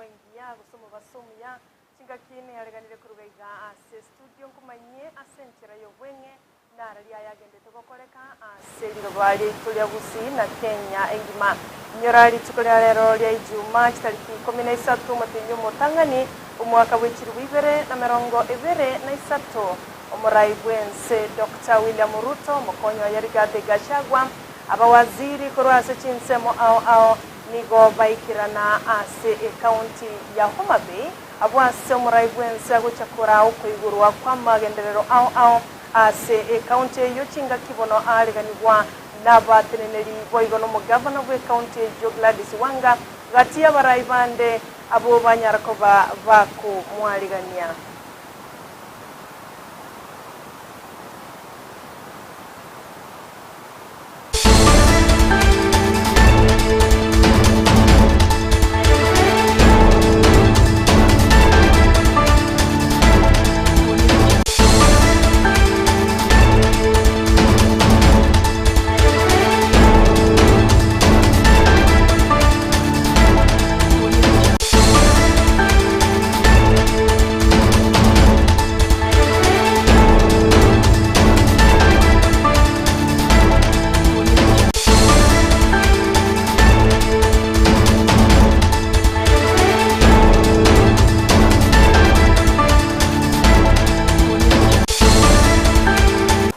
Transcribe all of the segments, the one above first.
engiya gose omobaso omuya, chingaki neareganire koruga iga ase estudio nkomanyie ase enchera y'obweng'e nara riaye agendete gokoreka ase riroba riaito ria Gusii na Kenya engima. Inyora rituko ria rero ria Ijumaa chitariki ikomi na isato omotenyi omotang'ani omwaka bw'echilifu ibere na merongo ebere na isato, omorai bw'ense Doctor William Ruto, omokonyi oye Rigathi Gachagua, Abawaziri korwa ase chinsemo ao ao nigo baikerana ase ekaunti ya Homa Bay, abwo ase omorai bw'ense agocha koraa okoigorwa kw'amagenderero ao ao ase ekaunti eyio chingaki bono aariganigwa nabateneneri boigo nomogavana bw'ekaunti eyio Gladys Wanga gati y'abarai bande abwo banyara koba bakomwarigania.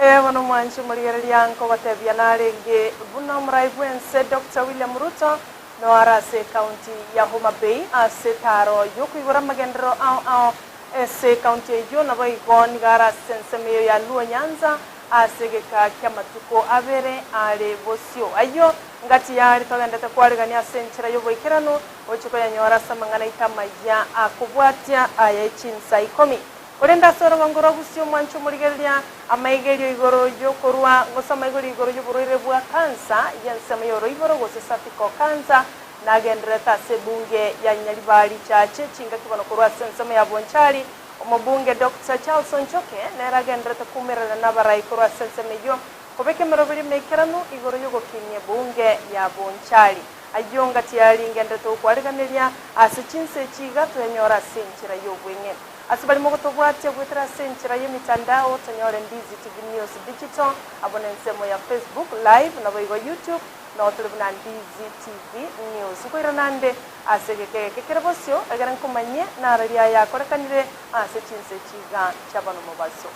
Ee bono mwanche morigereria nkogotebia narenge buna omorai bw'ense Doctor William Ruto noare ase ekaunti ya Homa Bay ase etaro yokoigora amagenderero ao ao Ase ekaunti eyio naboigo nigo are ase ensemo eyio ya Luo Nyanza ase egeka ki'amatuko abere are bosio. Ayio ngati yare togendete kwarigania ase enchera y'oboikeranu gochia koyanyora ase amang'ana aito amayia akobwatia aya echinsa ikomi. Korende ase orogongo rwa bosio mwanche omorigereria amaigerio igoro y'okorua gose amaigorio igoro y'oborwaire bwa kansa y'ensemo y'oroiboro gose cervical cancer Nagendererete ase ebunge ya Nyaribari Chache chingaki bono korwa ase ensemo ya Bonchari, omobunge Doctor Charles Onchoke nere agendererete koumerana nabarai korwa ase ensemo eyio kobeka emeroberio emeikeranu igoro yogokinia ebunge ya Bonchari. Ayio ngati yari ngendererete gokwariganeria ase chinsa echi iga toyanyore ase enchera y'obweng'e. Ase baria mogotobwatia goetera ase enchera y'emitandao tonyore Ndizi TV News Digital abwo nensemo ya Facebook Live naboigo YouTube Noo tore buna Ndizi TV News. Nkoirana ande ase egeka egeke kere bosio, egere nkomanyie naro riaye akorekanire ase chinse echi iga chiaba nomobaso.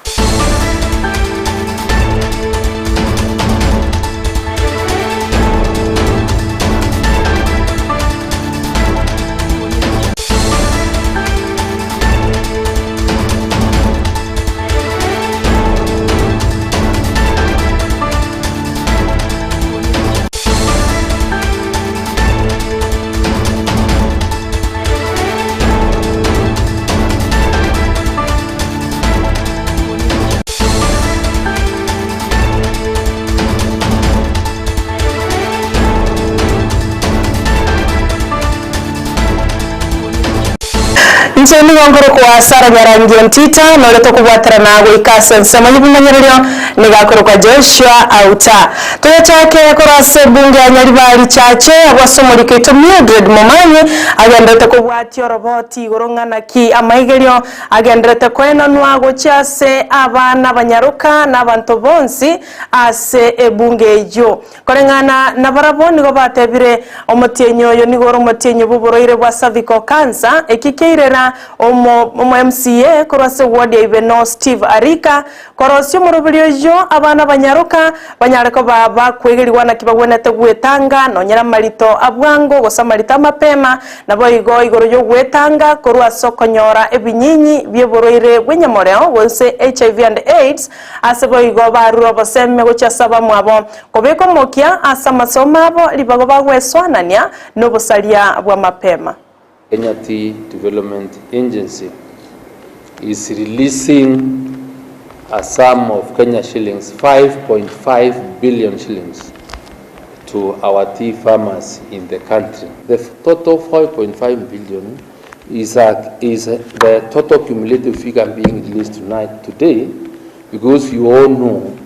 Inche nigo nkorokwa Sarah Nyarangi Ontita, nore tokobwaterana goika ase ensemo y'ebimanyererio, nigo akorokwa Joshua Auta. Toyachake korwa ase ebunge ya Nyaribari Chache, abwo ase omoriko oito Mildred Momanyi agenderete kobwatia oroboti igoro ng'a naki amaigerio agenderete koenanwa gochia ase abana abanyaroka na abanto bonsi ase ebunge eyio. Koreng'ana nabarabwo nigo batebire, Omotienyi oyo nigo ore omotienyi bw'oborwaire bwa cervical cancer, eki kiairera omo omo MCA korwa ase ward ya Ibeno Steve Arika Korosia omoroberi oyio, abana abanyaroka banyare koba bakwegerigwa naki bagwenerete gwetanga, nonye namarito a bwango gose amarito amapema, naboigo igoro y'ogwetanga korwa ase okonyora ebinyinyi bi'oborwaire bw'enyamoreo gose HIV and AIDS, ase boigo barure obosemi gochia ase abamwabo, kobeka omokia ase amasomo abo ribago bagwesoanania nobosaria bw'amapema. Kenya Tea Development Agency is releasing a sum of Kenya shillings 5.5 billion shillings to our tea farmers in the country. The total 5.5 billion is, a, is the total cumulative figure being released tonight today because you all know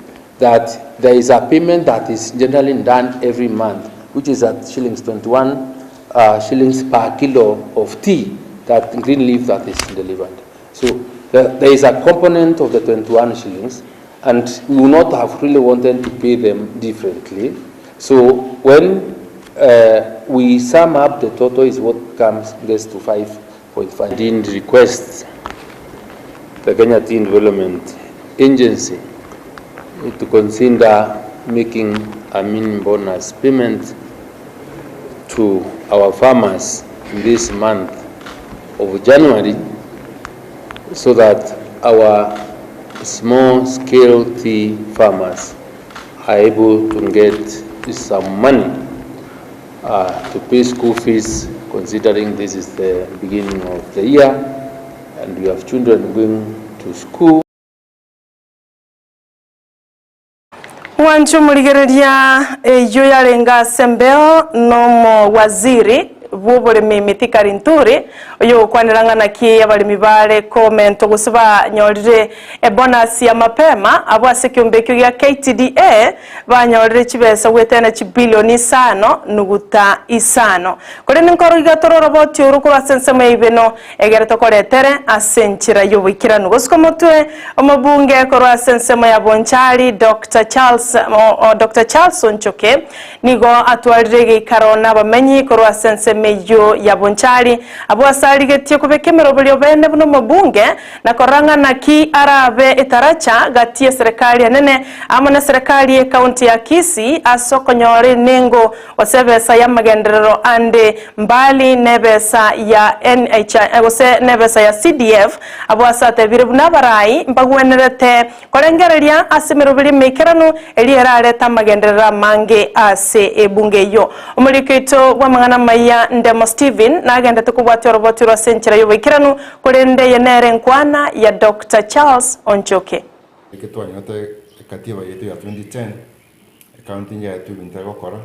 that there is a payment that is generally done every month which is at shillings 21. uh, shillings per kilo of tea, that green leaf that is delivered. So there, there is a component of the 21 shillings, and we would not have really wanted to pay them differently. So when uh, we sum up the total is what comes gets to 5.5. Didn't request the Kenya Tea Development Agency to consider making a minimum bonus payment to our farmers in this month of January so that our small scale tea farmers are able to get some money uh, to pay school fees, considering this is the beginning of the year and we have children going to school. Mwanche omorigereria eyio yarenge ase embeo nomowaziri bw'oboremi Mithika Linturi, oyogokwanera ng'a naki abaremi bare komentwa gose banyorire ebonus ya mapema abwo ase ekeombe ekio gia KTDA banyorire chibesa goetana chibilioni isano nuguta isano. Korende nkoro iga tore oroboti oro korwa ase ensemo ya ibeno egere tokoretere ase enchera y'oboikeranu. Gosika omotwe omobunge korwa ase ensemo ya Bonchari Doctor Charles Doctor Charles Onchoke nigo atwarire egeikaro nabamenyi korwa ase ensemo eyio ya Bonchari abwo ase arigetie kobeka emeroberio bene buna omobunge na korora ng'a naki arabe etaracha gati y'eserekari enene amo neserekari y'ecounty ya Kisii ase okonyora enengo Gose ebesa y'amagenderero ande mbali nebesa ya NHIF gose nebesa ya CDF, abwo ase atebire buna abarai mbagwenerete korengereria ase emeroberi emeikeranu eria erarete amagenderero amange ase ebunge eyio. Omoriki oito bw'amang'ana amaya Ndemo Stephen nagendete kobwatia oroboti orwo ase enchera y'oboikeranu, korende eye nere enkwana ya Doctor Charles Onchoke. Eke twanyorete ekatiba yaito ya 2010, Ecounty nyaetwe ebinto egokora,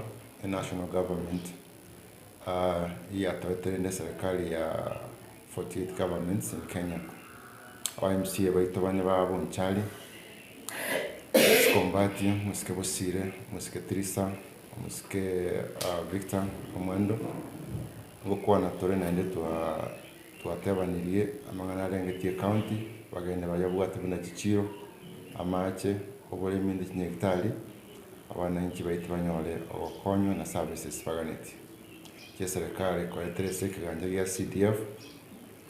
e national government eyatoetere ne serikali ya 48 governments in Kenya. Aba MCA baito bane ba Bonchari, Omosike Ombati, Omosike Bosire, Omosike Tirisa, Omosike Victor Omwendo, ngokwana tore naende twa twatebanirie amang'ana arengetie ecounty, bagende bayabwate buna chichiro, amache, oboremi ne chinyagitari, abananchi baito banyore ogokonywa na services baganetie. Chieserekari koretera ase ekegancha gia CDF,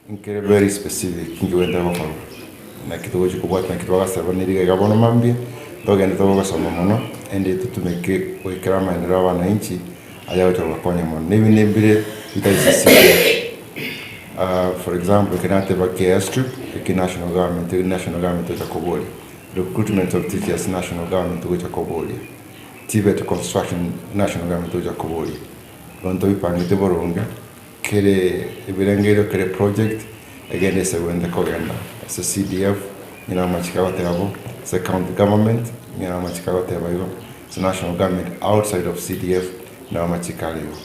nkere very specific inki gento gokorwa. Naki togochia kobwata naki twagasabanire iga iga bono mambia, togende togosoma mono, ende totumeke goikera amaendereo ya abananchi, aya agocha kobakonya mono. Na ebinde mbire bitari ase CDF. For example, ekero nateba ki airstrip, eki national government, eri national government togocha koboria. Recruitment of teachers national government togocha koboria. TVET construction national government togocha koboria. Bono ntobipangete boronge, kere ebirengererio kere project, egende ase egwenerete kogenda. Ase CDF, ng'ina amachiko agoteba bo, ase county government, ng'ina amachiko agoteba igo, ase national government outside of CDF, nabo amachiko are igo.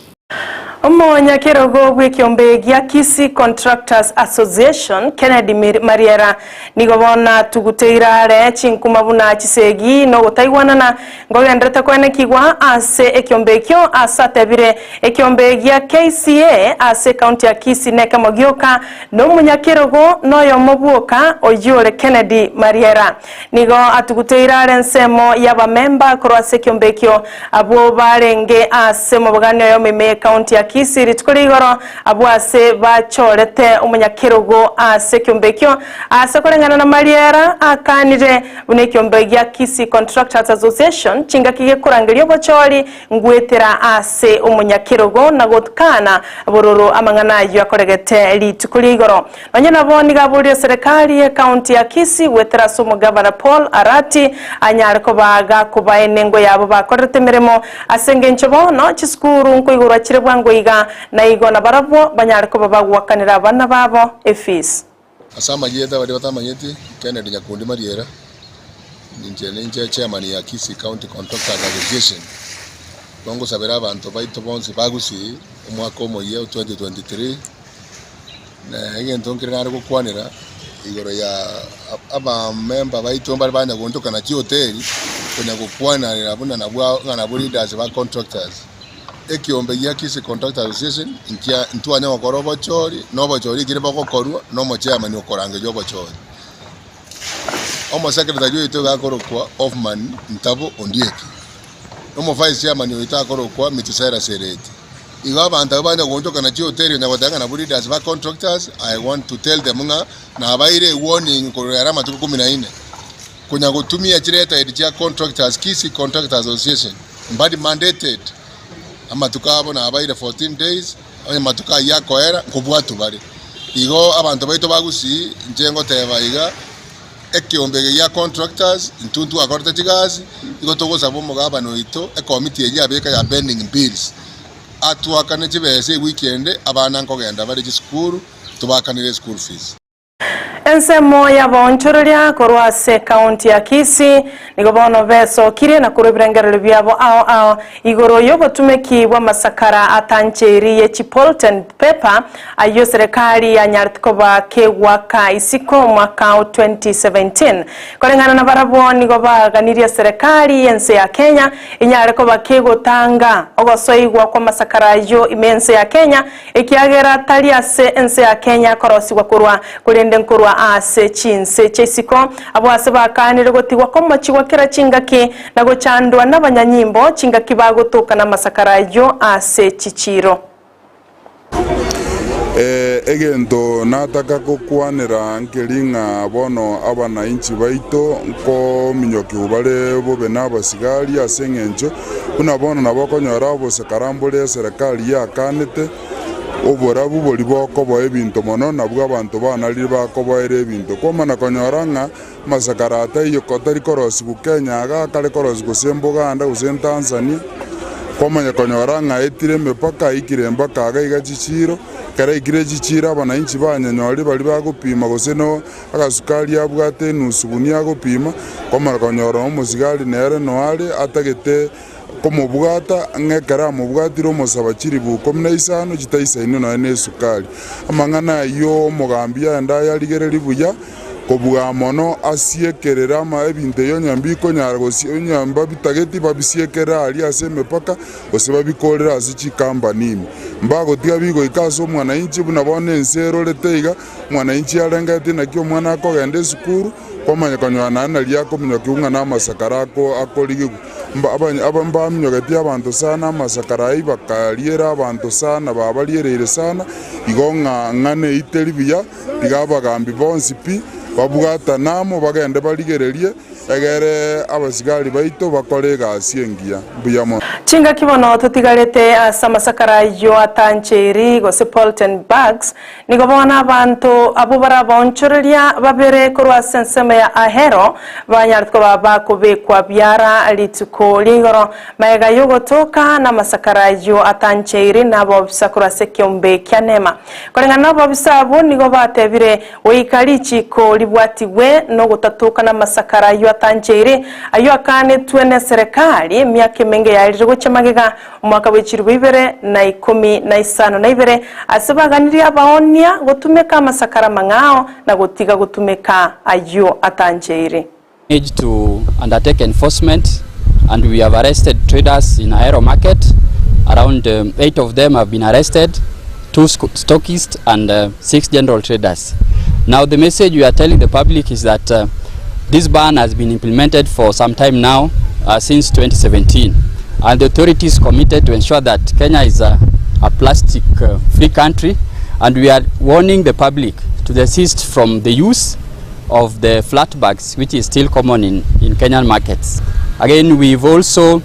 Omonyakerogo bw'ekiombe gia Kisii Contractors Association, Kennedy Mariera, nigo bono atuguteire are chinkuma buna chisegi na ogotaigwanana nkogenderete koenekigwa ase ekiombe ekio ase atebire ekiombe gia KCA ase ekaunti ya Kisii nekemo gioka na omonyakerogo noyomo bwoka oyio ore Kennedy Mariera. Nigo atuguteire are ensemo y'abamemba korwa ase ekiombe ekio, abwo barenge ase omobogani oyomo ime y'ecounty ya Kisii rituko ria igoro, abwo ase bachorete omonyakerogo ase ekiombe ekio ase koreng'ana na mariera akanire buna ekiombe gia Kisii Contractors Association chingaki gekorangeria obochori ngwetera ase omonyakerogo na gotkana bororo amang'ana ayio akoregete rituko ria igoro. Nonya nabo nigo aborie eserekari y'ecounty ya Kisii goetera ase omogavana Paul Arati anyare koba gakobaa enengo yabo bakorerete emeremo ase engencho bono chisukuru nkoigorwa chire bwango iga na igo nabarabwo banyare koba bagoakanera abana babo efees. Ase amarieta baria batamanyeti, Kennedy Nyakundi Mariera, ninche ninche chairman ya Kisii County Contractors Association, nigo ngosabera abanto baito bonsi ba Gusii omwaka omoyia o 2023, Na egento nkere nare gokwanera igoro ya abamemba baito mbare banya goonchokana chihoteli konya gokwananera buna nabwo ng'a nabwo leaders ba contractors. Ekiombe gia Kisii Contractors Association nkia ntwanya gokora obochori, na obochori ekere bogokorwa na omochairman okorangeria obochori. Omosecretary oito iga akorokwa Hoffman Ntabo Ondieki, na omovice chairman oito akorokwa Metusela Sereti. Igo abanto abwo banya goonchoka na chihoteli onya goteba ng'a nabwo leaders ba contractors, I want to tell them ng'a nabaire ewarning korwa ere amatuko kumi na ine, konya gotumia chiletterhead chia contractors, Kisii Contractors Association, mbari mandated, amatuko abo nabaire 14 days, onye matuko ayio akoera, nkobwatwa bare. Igo abanto baito ba Gusii, inche ngoteba iga, ekeombe eke gia contractors, intwe ntwakorete chigasi, igo togosaba omogabana oito, ekomiti eyio abeka ya pending bills, atwakane chibesa ewiki ende, abana nkogenda bare chisukuru, tobakanere eschool fees. Ensemo y'abaonchoreria korwa ase ekaunti ya Kisii nigo bono besokirie na korwa ebirengererio biabo ao ao igoro y'obotumeki bw'amasakara atancheiri ye chipoliten paper ayio serikali yanyarete koba kegoaka isiko omwaka o 2017. Koreng'ana nabarabwo nigo baganirie serikali y'ense ya Kenya enyare koba kegotanga ogosoigwa kw'amasakara ayio ime y'ense ya Kenya Ekiagera tari ase ense ya Kenya akorosigwa korwa, korende nkorwa aase chinse chia isiko, abwo ase bakaanire gotigwa komochigwa kera chingaki, na gochandwa nabanyanyimbo chingaki bagotoka namasakara ayio ase chichiiro. Egento nataka gokwanera nkeri ng'a bono abanainchi baito nkominyokiwa bare bobe nabasigari ase engencho Buna bono nabo okonyora obosekarambore eserekari yakanete oborabu boria bokoboa ebinto mono, nabwo abanto banarire bakoboera ebinto. Kwamana konyora ng'a amasakara ataiyo tari korosigwa Kenya iga akare korosigwa gose Buganda gose Tanzania, kwamanya konyora ng'a aetire emepaka aikire mpaka iga iga chichiiro, ekero aikire chichiiro abananchi banyenyorire baria bagopima gose no. Agasukari abwate enusu gunia agopima, kwamanya konyora omosigari nere noare atagete komobwata, ng'a ekero amobwatire omosaba chilifu ikomi na isano chitaisaine nonya na esukari. Amang'ana ayio omogambi aende ayarigererie buya, kobua mono asiekerere ama ebinto ebio onye mbikonyara gose onye mbabitageti babisiekerere aria ase emepaka, gose babikorere ase chikambani ime. Mbagotiga bigoika ase omwananchi buna bono ense erorete iga, Mwananchi arengeretie naki omwana akogenda esukuru, kwamanya konyora naende naria akominyokiwa ng'a namasakara akorigigwa. Mbaminyogetie abanto sana amasakara ayio bakariera abanto sana babariereire sana, igo ng'a ng'a neiteri buya, tiga abagambi bonsi pi babwatane amo bagende barigererie. Egere abasigari baito bakore egasi engiya. Mbuya mono. Chingaki bono totigarete ase amasakara ayio atancheiri gose polythene bags, nigo bono abanto abwo barabaonchoreria babere korwa ase ensemo ya Ahero banyarete koba bakobekwa biara rituko ria igoro magega y'ogotoka namasakara ayio atancheiri nabobisa korwa ase ekeombe kia Nema. Koreng'ana nabobisa abwo nigo batebire Goika richiiko ribwatigwe nogotatoka namasakara ayio atancheire, ayio akaanetwe neserekari emiaka emenge yaerire gochia magega, omwaka bwe chilifu ibere na ikomi na isano na ibere, ase baganirie abaoonia gotumeka amasakara amang'ao na gotiga gotumeka ayio atancheire. Managed to undertake enforcement and we have arrested traders in Ahero market. Around 8 of them have been arrested, 2 stockists and 6 general traders. Now the message we are telling the public is that this ban has been implemented for some time now, since 2017, and the authorities committed to ensure that Kenya is a plastic free country, and we are warning the public to desist from the use of the flat bags which is still common in, in Kenyan markets. Again, we've also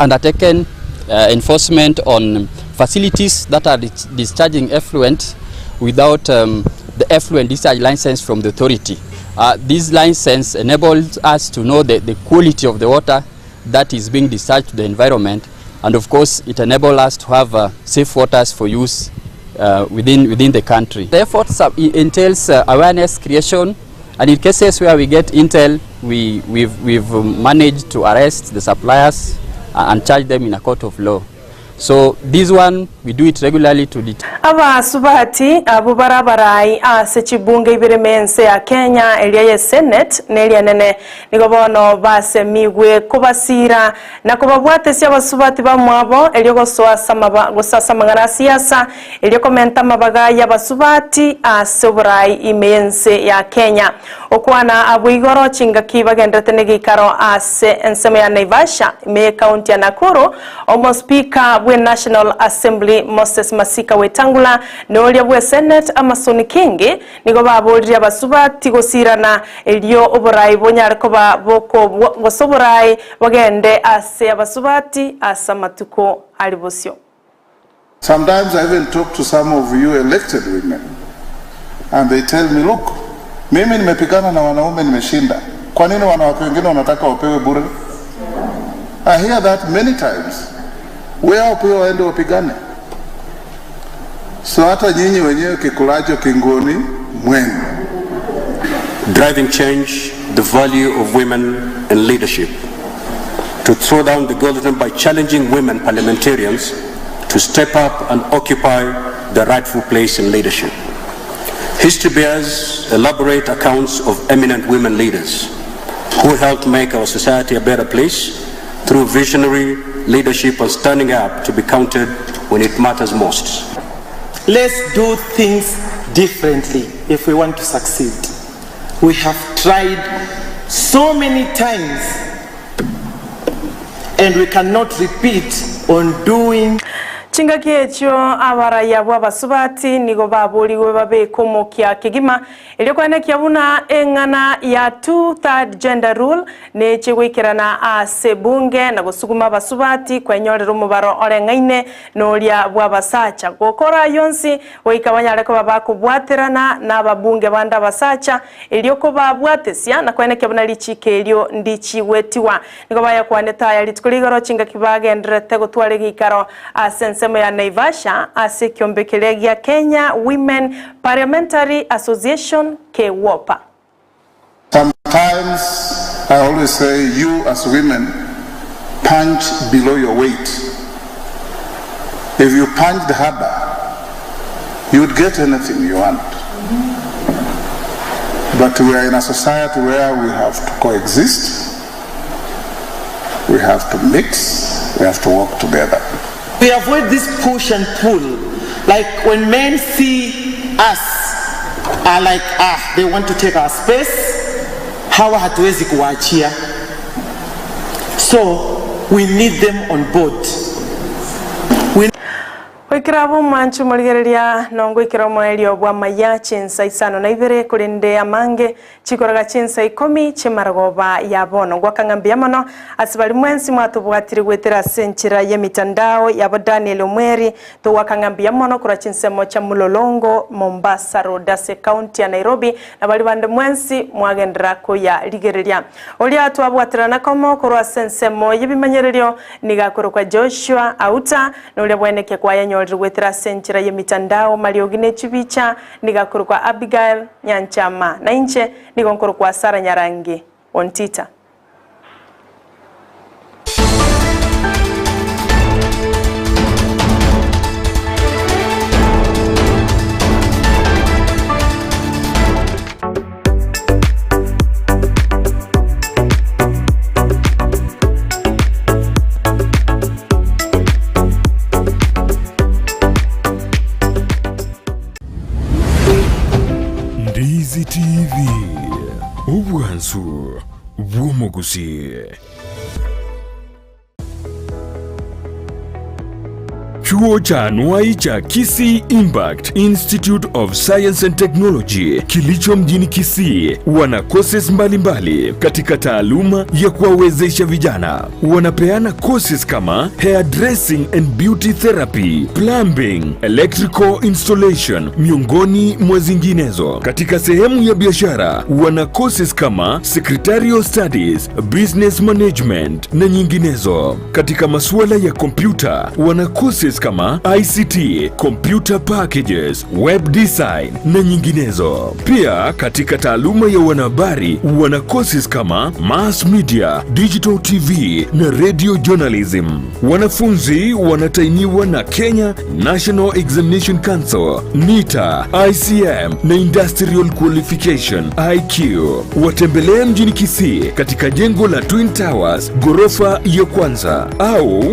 undertaken enforcement on facilities that are discharging effluent without the effluent discharge license from the authority. This license enables us to know the, the quality of the water that is being discharged to the environment and of course it enables us to have safe waters for use within, within the country. The efforts entails awareness creation and in cases where we get intel, we, we've, we've managed to arrest the suppliers and charge them in a court of law. So this one we do it regularly to det. Abasubati abwo bare abarai ase chibunge ibere ime y'ense ya Kenya, eria ye Senate na eria enene, nigo bono basemigwe kobasiira na kobabwatesia abasubati bamwabo erio gosoa ase amaba gose ase amang'ana a siasa, erio komenta amabaga y'abasubati ase oborai ime y'ense ya Kenya. Okwana abwo igoro chingaki bagenderete negeikaro ase ensemo ya Naivasha ime y'ecounty ya Nakuru, Omospika bwe National Assembly Moses Masika Wetangula na oria bwe Senate Amason Kingi nigo baboririe abasubati gosirana erio oborai bonyare koba bokobua gose oborai bogende ase abasubati ase amatuko ari bosio. Sometimes I even talk to some of you elected women and they tell me look, mimi nimepigana na wanaume nimeshinda, kwa nini wanawake wengine wanataka wapewe bure? I hear that many times. Wao pia waende wapigane. So hata nyinyi wenyewe kikulacho kinguoni mwenu. Driving change, the value of women in leadership. To throw down the golden by challenging women parliamentarians to step up and occupy the rightful place in leadership. History bears elaborate accounts of eminent women leaders who helped make our society a better place through visionary leadership and standing up to be counted when it matters most. Let's do things differently if we want to succeed. We have tried so many times and we cannot repeat on doing. Chingaki echio abaraiya bw'abasubati nigo baborigwe babeke omokia kegima, erio koenekia buna eng'ana ya Two Third Gender Rule neche goikerana ase ebunge na gosuguma abasubati kwenyorera omobaro oreng'aine noria bw'abasacha. Gokora ayio onsi goika banyare koba bakobwaterana nababunge bande abasacha, erio kobabwatesia na koenekia buna richiiko erio ndichigwetigwa. Nigo bayakwanete aya rituko rigoro chingaki bagendererete gotwara egeikaro ase ensemo ya Naivasha ase ekiombe keria gia Kenya Women Parliamentary Association, KWOPA. Sometimes I always say you as women punch below your weight. If you punched harder, you would get anything you want. But we are in a society where we have to coexist, we have to mix, we have to work together. We avoid this push and pull. Like when men see us are like ah, they want to take our space, hawa hatuwezi kuwaachia. So we need them on board. We Goikera abwo omwancho morigereria nongoikera omoerio bw'amaya chinsa isano na ibere, korende amange chikoroga chinsa ikomi chi'emarogoba ya bono. Ngoaka ng'a mbuya mono ase baria mwensi mwatobwatire goetera ase enchera y'emitandao yabo Daniel Omweri, togoaka ng'a mbuya mono korwa chinsemo chia Mlolongo, Mombasa Road ase ecounty ya Nairobi, na baria bande mwensi mwagenderera koyarigereria. Oria twabwaterana komo korwa ase ensemo y'ebimanyererio nigo akorokwa Joshua Auta, na oria bweneke kwayanyorire goetera ase enchera y'emitandao mariogi ne chibicha nigo akorokwa Abigail Nyanchama, na inche nigo nkorokwa Sarah Nyarangi Ontita. Ndizi TV, obwansu bw'omogusii. Chuo cha anuai cha Kisii Impact Institute of Science and Technology kilicho mjini Kisii wana courses mbalimbali katika taaluma ya kuwawezesha vijana. Wanapeana courses kama hair dressing and beauty therapy, plumbing, electrical installation miongoni mwa zinginezo. Katika sehemu ya biashara wana courses kama secretarial studies, business management na nyinginezo. Katika masuala ya kompyuta wana courses kama ICT, computer packages, web design na nyinginezo. Pia katika taaluma ya wanahabari wana courses kama mass media, digital TV na radio journalism. Wanafunzi wanatainiwa na Kenya National Examination Council, NITA, ICM na Industrial Qualification IQ. Watembelee mjini Kisii katika jengo la Twin Towers ghorofa ya kwanza au